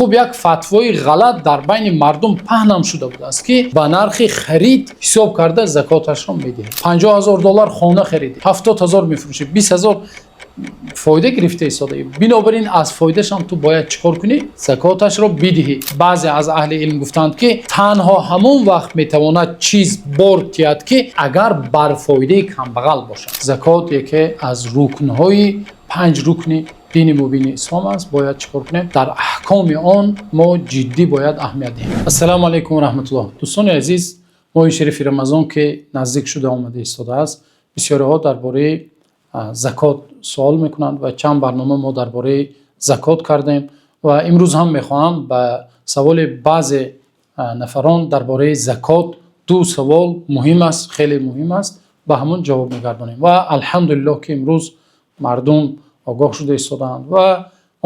Хуб, як фатвои ғалат дар байни мардум паҳн шуда будааст, ки ба нархи харид ҳисоб карда закоташро медиҳад. 50 000 доллар хона харидӣ, 70 000 мефурӯшӣ, 20 000 фоида гирифта истодаӣ. Бинобар ин аз фоидаашам ту бояд чӣ кор кунӣ? Закоташро бидиҳӣ. Баъзе аз аҳли илм гуфтанд, ки танҳо ҳамон вақт метавонад чиз бор тиёд, ки агар бар фоидаи камбағал бошад. Закот яке аз рукнҳои панҷ рукни дини мубини ислом аст. Бояд чӣ кор кунем? Дар аҳкоми он мо ҷиддӣ бояд аҳамият диҳем. Ассалому алайкум ва раҳматуллоҳ. Дӯстони азиз, моҳи шарифи Рамазон ки наздик шуда омада истодааст, бисёриҳо дар бораи закот суол мекунанд ва чанд барнома мо дар бораи закот кардем ва имрӯз ҳам мехоҳам ба саволи баъзе нафарон дар бораи закот, ду савол муҳим аст, хеле муҳим аст, ба ҳамон ҷавоб мегардонем. Ва алҳамдулиллоҳ, ки имрӯз мардум огоҳ шуда истодаанд ва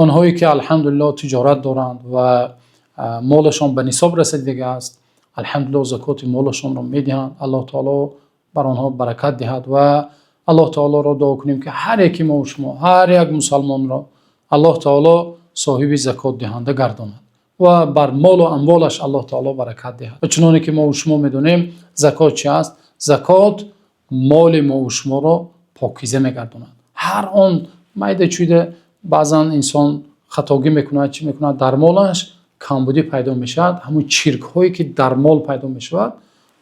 онҳое ки, алҳамдулиллоҳ, тиҷорат доранд ва молашон ба нисоб расидага аст, алҳамдулиллоҳ, закоти молашонро медиҳанд. Аллоҳ таоло бар онҳо баракат диҳад ва Аллоҳ таолоро дуо кунем, ки ҳар яки мо шумо, ҳар як мусалмонро Аллоҳ таоло соҳиби закотдиҳанда гардонад ва бар молу амволаш Аллоҳ таоло баракат диҳад. Ва чуноне ки мо шумо медонем, закот чи аст? Закот моли мо шуморо покиза мегардонад. Ҳар он майда чӯйда баъзан инсон хатогӣ мекунад, чӣ мекунад, дар молаш камбудӣ пайдо мешавад, ҳамон чиркҳое ки дар мол пайдо мешавад,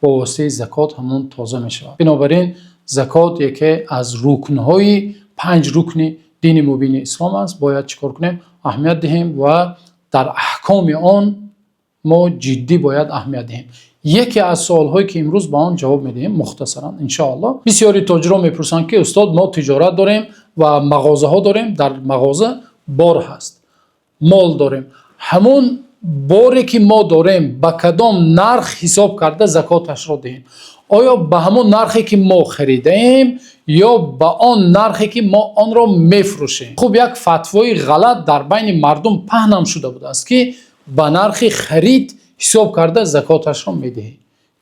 бо воситаи закот ҳамон тоза мешавад. Бинобар ин закот яке аз рукнҳои панҷ рукни дини мубини ислом аст. Бояд чӣ кор кунем? Аҳамият диҳем ва дар аҳкоми он мо ҷиддӣ бояд аҳамият диҳем. Яке аз суолҳое ки имрӯз ба он ҷавоб медиҳем мухтасаран, иншоаллоҳ, бисёри тоҷирон мепурсанд, ки устод, мо тиҷорат дорем ва мағозаҳо дорем, дар мағоза бор ҳаст, мол дорем. Ҳамон боре ки мо дорем, ба кадом нарх ҳисоб карда закоташро диҳем? Оё ба ҳамон нархе ки мо харидаем ё ба он нархе ки мо онро мефурӯшем? Хуб, як фатвои ғалат дар байни мардум паҳн шуда будааст, ки ба нархи харид ҳисоб карда закоташро медиҳӣ,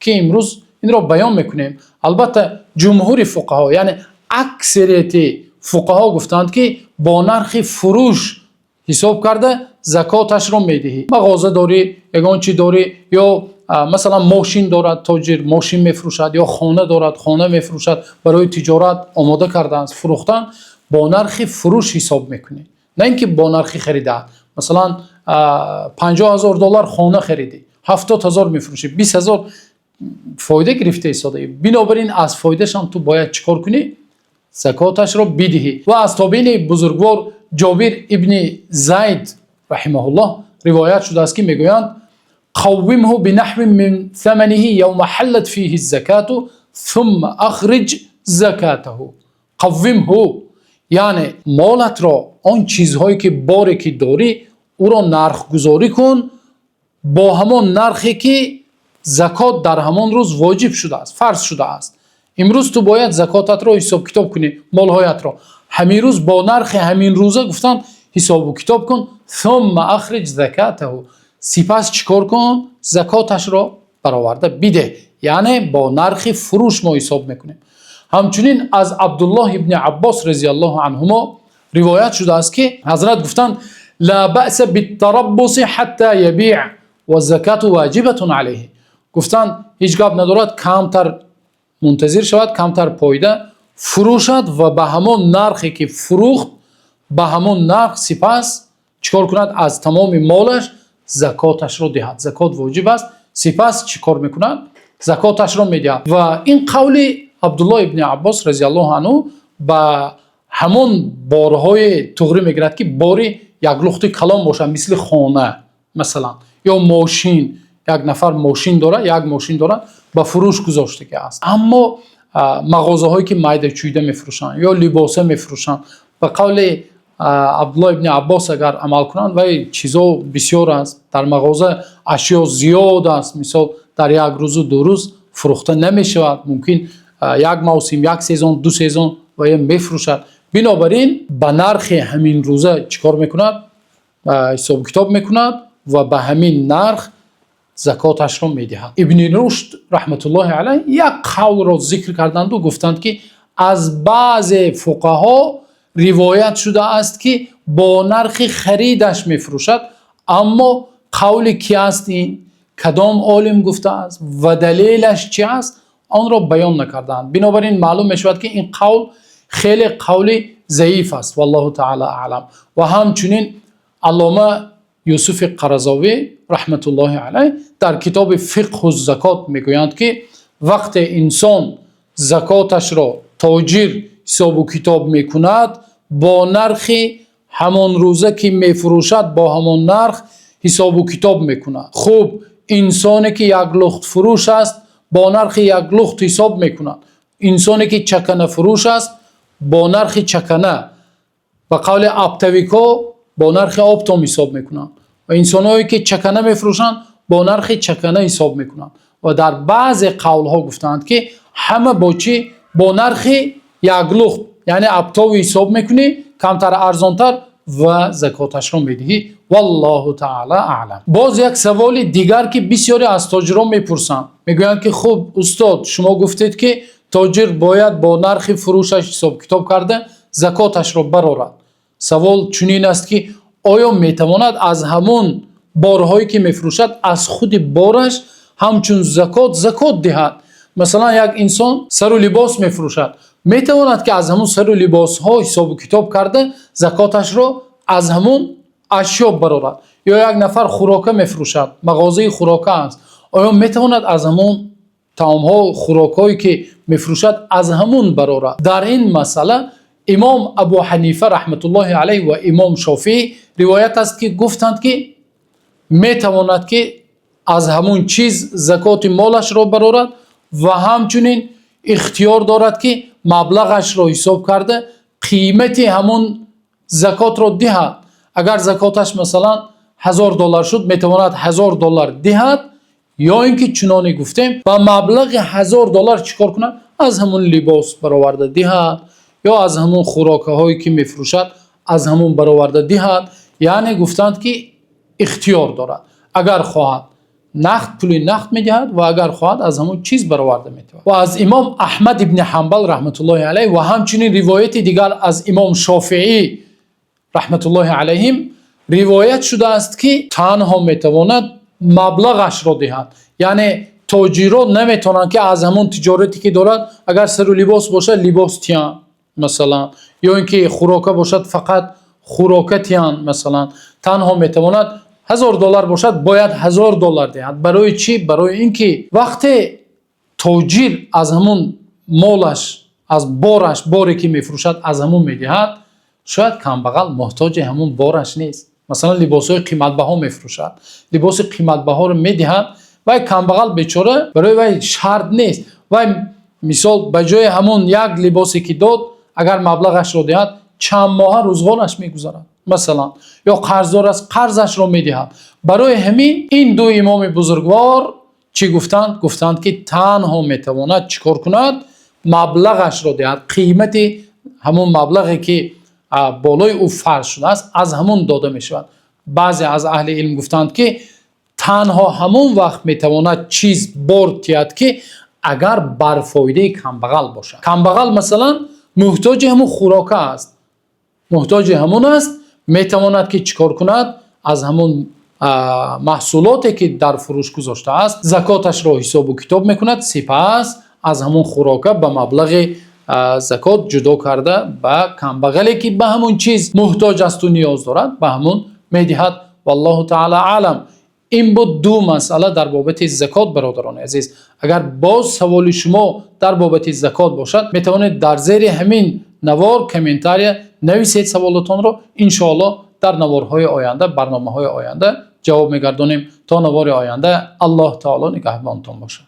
ки имрӯз инро баён мекунем. Албатта, ҷумҳури фуқаҳо, яъне аксарияти фуқаҳо гуфтанд, ки бо нархи фурӯш ҳисоб карда закоташро медиҳӣ. Мағоза дорӣ, ягон чӣ дорӣ ё масалан мошин дорад тоҷир, мошин мефурӯшад, ё хона дорад, хона мефурӯшад, барои тиҷорат омода кардааст фурӯхтан, бо нархи фурӯш ҳисоб мекунӣ, на ин ки бо нархи харида. Масалан, 50 000 доллар хона харидӣ, 70 000 мефурӯшӣ, 20 000 фоида гирифта истодаӣ. Бинобар ин аз фоидаашам ту бояд чӣ кор кунӣ? Закоташро бидиҳӣ. Ва аз тобеини бузургвор Ҷобир ибни Зайд раҳимаҳуллоҳ ривоят шудааст, ки мегӯянд: قومه بنحو من ثمنه يوم حلت فيه الزكاة ثم أخرج زكاته. قومه яъне молатро, он чизҳое ки боре ки дорӣ, ӯро нархгузорӣ кун бо ҳамон нархе ки закот дар ҳамон рӯз воҷиб шудааст, фарз шудааст. Имрӯз ту бояд закотатро ҳисобкитоб кунӣ, молҳоятро ҳамин рӯз бо нархи ҳамин рӯза, гуфтанд, ҳисобу китоб кун. ثم أخرج زكاته, сипас чӣ кор кун? Закоташро бароварда бидеҳ. Яъне бо нархи фурӯш мо ҳисоб мекунем. Ҳамчунин аз Абдуллоҳ ибни Аббос разияллоҳу анҳумо ривоят шудааст, ки ҳазрат гуфтанд: لا بأس بالتربص حتى يبيع والزكاة واجبة عليه. Гуфтанд, ҳеҷ гап надорад, камтар мунтазир шавад, камтар пойда фурӯшад ва ба ҳамон нархе ки фурӯхт, ба ҳамон нарх сипас чӣ кор кунад? Аз тамоми молаш закоташро диҳад. Закот воҷиб аст. Сипас чӣ кор мекунад? Закоташро медиҳад. Ва ин қавли Абдуллоҳ ибни Аббос разияллоҳу анҳу ба ҳамон борҳое туғрӣ мегирад, ки бори як лухти калон бошад, мисли хона масалан ё мошин. Як нафар мошин дорад, як мошин дорад, ба фурӯш гузоштагӣ аст. Аммо мағозаҳое ки майда чӯйда мефурӯшанд ё либоса мефурӯшанд, ба қавли Абдуллоҳ ибни Аббос агар амал кунанд, вай чизо бисёр аст дар мағоза, ашё зиёд аст, мисол, дар як рӯзу 2 рӯз фурӯхта намешавад. Мумкин як мавсим, як сезон, ду сезон вая мефурӯшад. Бинобар ин ба нархи ҳамин рӯза чӣ кор мекунад? Ҳисобу китоб мекунад ва ба ҳамин нарх закоташро медиҳад. Ибни Рушд раҳматуллоҳи алайҳ як қавлро зикр карданду гуфтанд, ки аз баъзе фуқаҳо ривоят шудааст, ки бо нархи харидаш мефурӯшад. Аммо қавли кӣ аст ин, кадом олим гуфтааст ва далелаш чӣ аст, онро баён накардаанд. Бинобар ин маълум мешавад, ки ин қавл хеле қавли заиф аст. Валлоҳу таъоло аълам. Ва ҳамчунин Аллома Юсуф Қарзовӣ раҳматуллоҳи алайҳ дар китоби Фиқҳ уз-Закот мегӯянд, ки вақте инсон закоташро тоҷир ҳисоб китоб мекунад, бо нархи ҳамон рӯзе ки мефурӯшад, бо ҳамон нарх ҳисоб китоб мекунад. Хуб, инсоне ки як лухт фурӯш аст, бо нархи як лухт ҳисоб мекунад. Инсоне ки чакана фурӯш аст, бо нархи чакана, ба қавли оптовикҳо, бо нархи оптом ҳисоб мекунанд ва инсонҳое ки чакана мефурӯшанд, бо нархи чакана ҳисоб мекунанд. Ва дар баъзе қавлҳо гуфтаанд, ки ҳама бо чӣ? Бо нархи як лухт, яъне оптовый ҳисоб мекунӣ, камтар, арзонтар, ва закоташро медиҳӣ. Валлоҳу таъоло аълам. Боз як саволи дигар, ки бисёре аз тоҷирон мепурсанд, мегӯянд, ки хуб, устод, шумо гуфтед, ки тоҷир бояд бо нархи фурӯшаш ҳисоб китоб карда закоташро барорад. Савол чунин аст, ки оё метавонад аз ҳамон борҳое ки мефурӯшад, аз худи бораш ҳамчун закот диҳад? Масалан, як инсон сару либос мефурӯшад, метавонад, ки аз ҳамон сару либосҳо ҳисобу китоб карда закоташро аз ҳамон ашё барорад? Ё як нафар хӯрока мефурӯшад, мағозаи хӯрока аст, оё метавонад аз ҳамон таомҳо, хӯрокҳое ки мефурӯшад, аз ҳамон барорад? Дар ин масъала Имом Абу Ҳанифа раҳматуллоҳи алайҳ ва Имом Шофеӣ ривоят аст, ки гуфтанд, ки метавонад, ки аз ҳамон чиз закоти молашро барорад ва ҳамчунин ихтиёр дорад, ки маблағашро ҳисоб карда қимати ҳамон закотро диҳад. Агар закоташ, масалан, 1000 доллар шуд, метавонад 1000 доллар диҳад ё ин ки, чуноне гуфтем, ба маблағи 1000 доллар чӣ кор кунад? Аз ҳамон либос бароварда диҳад ё аз ҳамон хӯрокаҳое ки мефурӯшад, аз ҳамон бароварда диҳад. Яъне гуфтанд, ки ихтиёр дорад: агар хоҳад, нақд, пули нақд медиҳад ва агар хоҳад, аз ҳамон чиз бароварда метавонад. Ва аз Имом Аҳмад ибни Ҳанбал раҳматуллоҳи алайҳ ва ҳамчунин ривояти дигар аз Имом Шофеӣ раҳматуллоҳи алайҳим ривоят шудааст, ки танҳо метавонад маблағашро диҳад. Яъне тоҷирон наметавонанд, ки аз ҳамон тиҷорате ки дорад, агар сару либос бошад, либос тиянд, масалан, ё ин ки хӯрока бошад, фақат хӯрока тиянд. Масалан, танҳо метавонад 1000 доллар бошад, бояд 1000 доллар диҳад. Барои чӣ? Барои ин ки вақте тоҷир аз ҳамон молаш, аз бораш, боре ки мефурӯшад, аз ҳамон медиҳад, шояд камбағал муҳтоҷи ҳамон бораш нест. Масалан, либосҳои қиматбаҳо мефурӯшад, либоси қиматбаҳоро медиҳад, вай камбағал бечора барои вай шарт нест. Вай, мисол, ба ҷои ҳамон як либосе ки дод, агар маблағашро диҳад, чанд моҳа рӯзғораш мегузарад, масалан, ё қарздор аст, қарзашро медиҳад. Барои ҳамин ин ду имоми бузургвор чӣ гуфтанд? Гуфтанд, ки танҳо метавонад чӣ кор кунад? Маблағашро диҳад, қимати ҳамон маблағе ки болои ӯ фарз шудааст, аз ҳамон дода мешавад. Баъзе аз аҳли илм гуфтанд, ки танҳо ҳамон вақт метавонад чиз бор тиҳад, ки агар бар фоидаи камбағал бошад. Камбағал, масалан, муҳтоҷи ҳамон хӯрока аст, муҳтоҷи ҳамон аст, метавонад, ки чӣ кор кунад? Аз ҳамон маҳсулоте ки дар фурӯш гузоштааст, закоташро ҳисобу китоб мекунад, сипас аз ҳамон хӯрока ба маблағи закот ҷудо карда, ба камбағале ки ба ҳамон чиз муҳтоҷ асту ниёз дорад, ба ҳамон медиҳад. Валлоҳу таъоло аълам. Ин буд ду масъала дар бобати закот. Бародарони азиз, агар боз саволи шумо дар бобати закот бошад, метавонед дар зери ҳамин навор, комментария нависед саволотонро. Иншоаллоҳ, дар наворҳои оянда, барномаҳои оянда ҷавоб мегардонем. То навори оянда, Аллоҳ таоло нигаҳбонтон бошад.